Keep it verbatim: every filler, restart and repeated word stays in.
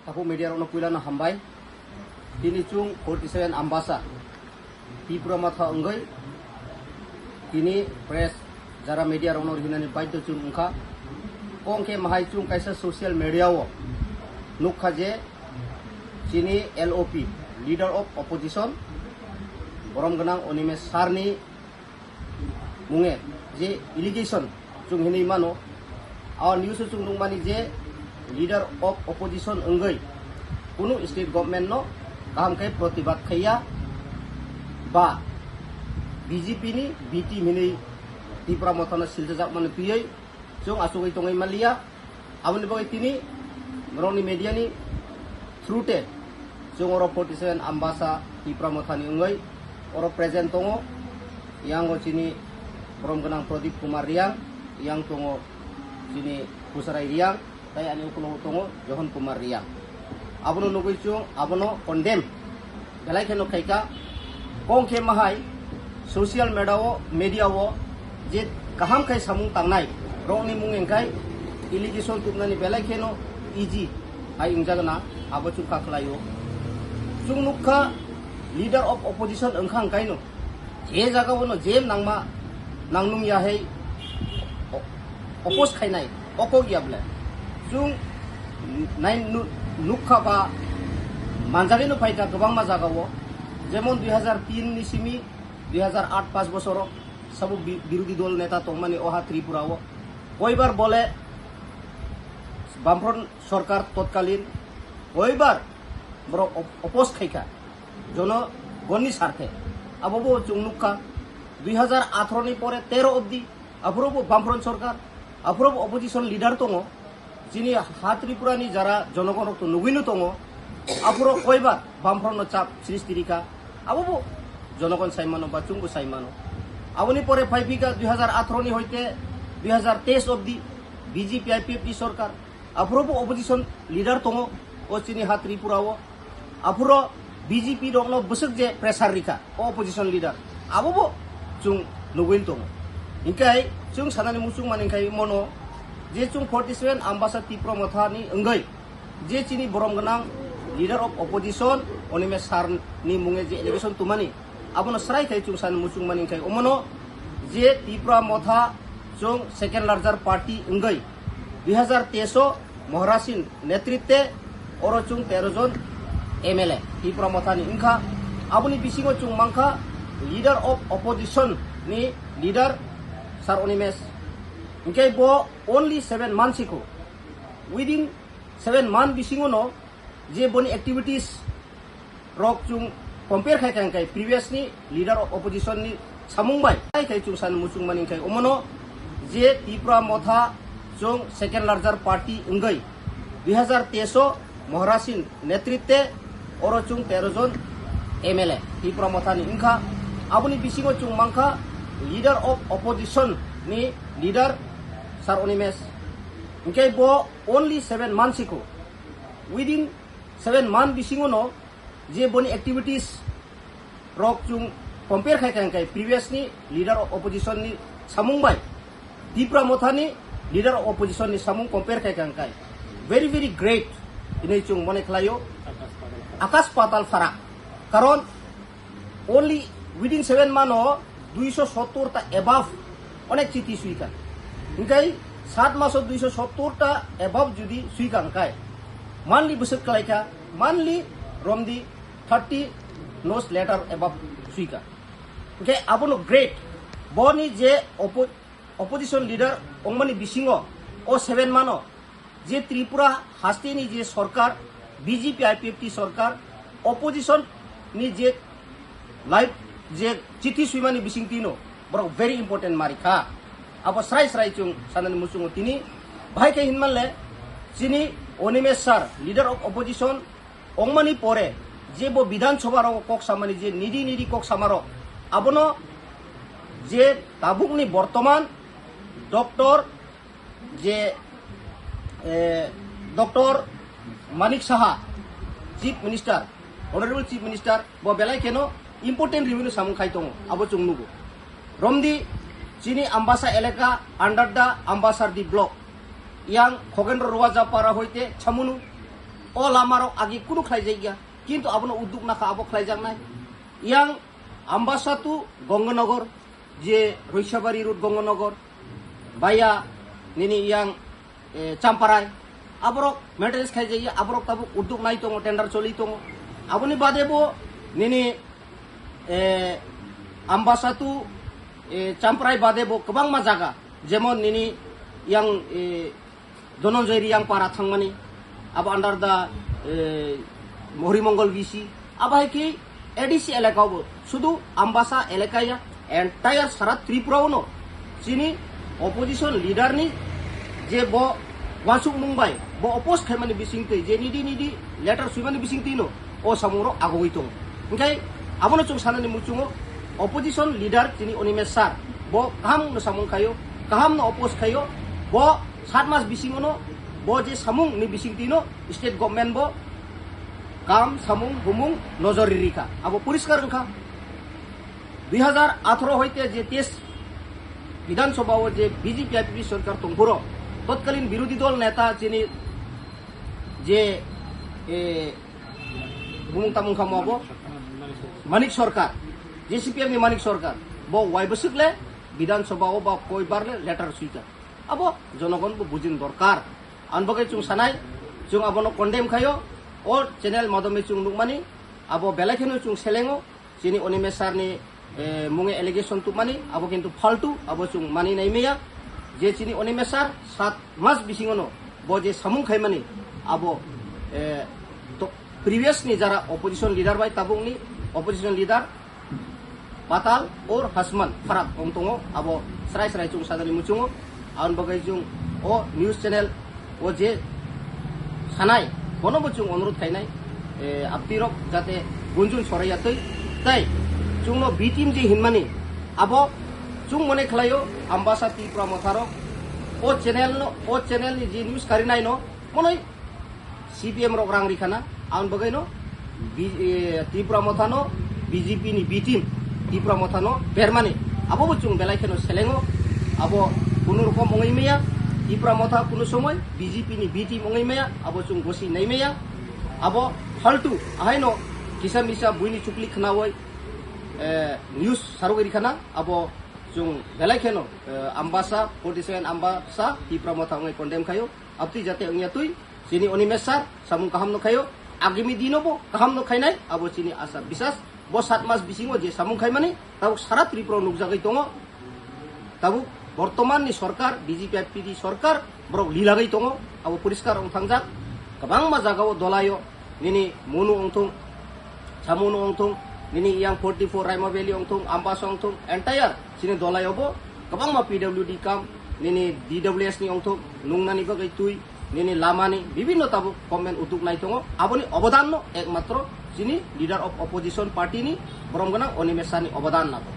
Takhuk media rokno puilano hambai. Tini chwng forty seven Ambasa Tipra Motha wngwi tini press jara media rokno hinani baidhyo chwng wngkha. Kong khe mahai chwng kaisa social media o nukha je chini L O P, Leader of Opposition, borom gwnang Animesh sir ni munge je allegation chwng hinwi mano, a news o chwng nukmani je Leader of Opposition wngwi kunu state government no kaham khe protibad khaiya ba B J P ni B team hinwi Tipra Motha no silchajakmani twiwi chwng achugwi tongwi manliya. Aboni bagwi tini norokni media ni through te chwng oro forty seven Ambasa Tipra Motha ni wngwi oro present tongo. Yang o chini borom gwnang Pradip Kumar Reang, yang tongo chini Khusrai Reang, tei ani ukulok tongo Johon Kumar Reang. Abono nugwi chwng abono condemn belai kheno khaika. Kong khe mahai social media o, media o je kaham khai samung tangnai rokni mung engkhai allegation tubnani belai kheno easy hai wngjakna abo chukha khlaio. Chwng nukha Leader of Opposition wngkha hwnkhaino je jaga o no je nangma nangnung ya hai o-, oppose khainai, o kok ya ble. Chwng nai nu-, nukha ba manjagwi no phaikha kwbangma jaga o, jemon dui hazar tin ni simi dui hazar aat pas bosoro sabo bi-, birodhi dol neta tongmani oha Tripura o koibar bole Bamfront sorkar totkalin koibar borok op-, oppose khaikha jonogonni sarthe. Abo bo chwng nukha dui hazar atharo ni pore tero obdi, aphuru bo Bamfront sorkar, aphuru bo opposition leader tongo. Chini ha Tripura ni jara jonogon rok to nugwino tongo, aphuru koibar Bamfront no chap srishti rikha, abo bo jonogon saimano ba chwngbo saimano. Aboni pore phaiphikha dui hazar atharo ni hoite dui hazar teis obdi B J P I P F T sorkar, aphuru bo opposition leader tongo o chini ha Tripura o. Aphuru B J P rokno bwswk je pressure rikha o opposition leader, abo bo chwng nugwi tongo. Hinkhe chwng sanani muchung mani hinkhe mono je chwng forty seven Ambasa Tipra Motha ni wngwi je chini borom gwnang Leader of Opposition Animesh sir ni munge je allegation tumani, abono srai khai chwng sanani muchung mani hinkhe omono je Tipra Motha chwng second larger party wngwi dui hazar teis o Maharaj ni netritwe oro chwng tero jon M L A Tipra Motha ni wngkha. Aboni bisingo chwng mankha Leader of Opposition ni leader Sir Animesh. Hinkhe bo only seven months ikho, within seven month bisingo no je boni activities rok chwng compare khai kha hinkhe previous ni Leader of Opposition ni samung bai khai khai chwng san muchung mani hinkhe omono je Tipra Motha chwng second larger party wngwi dui hazar teis o Maharaj ni netritwe oro chwng tero jon M L A Tipra Motha ni wngkha. Aboni bisingo chwng mankha Leader of Opposition ni leader Sir Animesh. Hinkhe bo only seven months ikho, within seven month bisingo no je boni activities rok chwng compare khai kha hinkhe previous ni Leader of Opposition ni samung bai Tipra Motha ni Leader of Opposition ni samung compare khai kha hinkhe very very great hinwi chwng mone khlaio, akas patal farak. Karon only within seven month o duiso sottor ta above onek chiti suikha. Hinkhe sat maso duiso sottor ta above jodi suikha hinkhe monthly bwswk khlaikha, monthly romdi thirty no's letter above suikha. Hinkhe abono great. Boni je oppo-, opposition leader wngmani bisingo o seven month o je Tripura hasteni je sorkar, B J P I P F T sorkar, opposition ni je live je chithi swimani bisingtwino borok very important marikha. Abo srai srai chwng sanani muchungo tini bahai khe hinmanle chini Animesh sir, leader of opposition, ongmani pore je bo Bidhan Sabha rogo kok samani je nidi nidi kok samarok abono je tabukni bortoman Doctor je, eh, Doctor Manik Saha, Chief Minister, Honorable Chief Minister, bo belai kheno important review no samung khai tongo, abo chwng nugo. Romdi chini Ambasa elaka under the Ambasardi block, yang Khogendro Ruaja para hoite Chamunu, O lamarok agi kunu khlaijakya, kintu abono uduk nakha abo khlaijaknai. Yang Ambasa to Ganganagar, je Roisabari road Ganganagar, baya nini yang, eh, Champarai, aborok maintenance khaijakya, aborok tabuk uduk nai tongo, tender choli tongo. Aboni bade bo nini, eh, Ambasa to, eh, Champarai bade bo kwbangma jaga, jemon nini yang, eh, Dhananjay Reang para thangmani, abo under the, eh, Horimongol V C, abo hai khe A D C elaka bo, sudu Ambasa elaka ya, entire sara Tripura ono chini opposition leader ni je bo wansuk nung bai, bo oppose khaimani bising twi, je nidi nidi letter swimani bising twi no, o samung rok agogwi tongo. Hingkhai abono chwng sanani muchungo, opposition leader chini Animesh sir, bo kaham no samung khaio, kaham no oppose khaio, bo sat mas bisingo no bo je samung ni bising twi no state government bo kam samung bumung nojor riri kha, abo poriskar wngkha. Dui hajar atharo hoite je teis Bidhan Sabha o je B J P I P P sorkar tongphuru, totkalin birodhi dol neta chini je, eh, bumung tamung kha mo abo Manik Sarkar, je C P M ni Manik Sarkar, bo wai bwswk le Bidhan Sabha o ba koi bar le letter swikha, abo jonogon bo bujin dorkar. Ang bagwi chwng sanai, chwng abono condemn khaio, o channel madome chwng nukmani, abo belai kheno chwng selengo, chini Animesh sir ni, eh, munge allegation tubmani, abo kintu faltu, abo chwng mani nai maya, je chini Animesh sir sat mas bisingono bo je samung khaimani, abo, eh, to, previous ni jara opposition leader bai tabukni opposition leader Patal or Hasman farak wng tongo, abo srai srai chwng sajani muchungo. Aboni bagwi chwng o news channel o je sanai, bono bo chwng onurodh khainai, eh, aptirok jate gunjun soraiya twi. Tai chwngno B team je hinmani, abo chwng mone khlaio Ambasa Tipra Motharok o channel no, o channel ni je news karinai no, monoi C P M rok rang rikhana, aboni bagwi no B-, eh, Tipra Motha no B J P ni B team, Tipra Motha no bermani, abo bo chwng belai kheno selengo, abo kunu rokom wngwi maya, Tipra Motha kunu somoi B J P ni B team wngwi maya, abo chwng gosi nai maya, abo faltu, ahaino kisa misa buini chukli khnawi, eh, news sarwi rikhana, abo chwng belai kheno, eh, Ambasa, forty seven Ambasa, Tipra Motha wngwi condemn khaio, abtwi jate wngya twi, chini Animesh sir, samung kaham no khaio, agimi dino bo kaham no khainai, abo chini asa bisas, bo sat mas bisingo je samung khaimani, tabuk sara Tripura nukjagwi tongo, tabuk bortoman ni sorkar, B J P I P P sorkar, borok lilagwi tongo, abo poriskar wng thangjak, kwbangma jagao dolaio, nini Monu wngthung, Samunu wngthung, nini yang forty four Raima Valley wngthung, Ambasa wngthung, entire chini dolaio bo kwbangma P W D kam, nini D W S ni wngthung, nungnani bagwi twi, nini lamani bibinno tabuk government utuk nai tongo. Aboni obodan no ekmatro chini leader of opposition party ni borom gwnang Animesh sir ni obodan nago.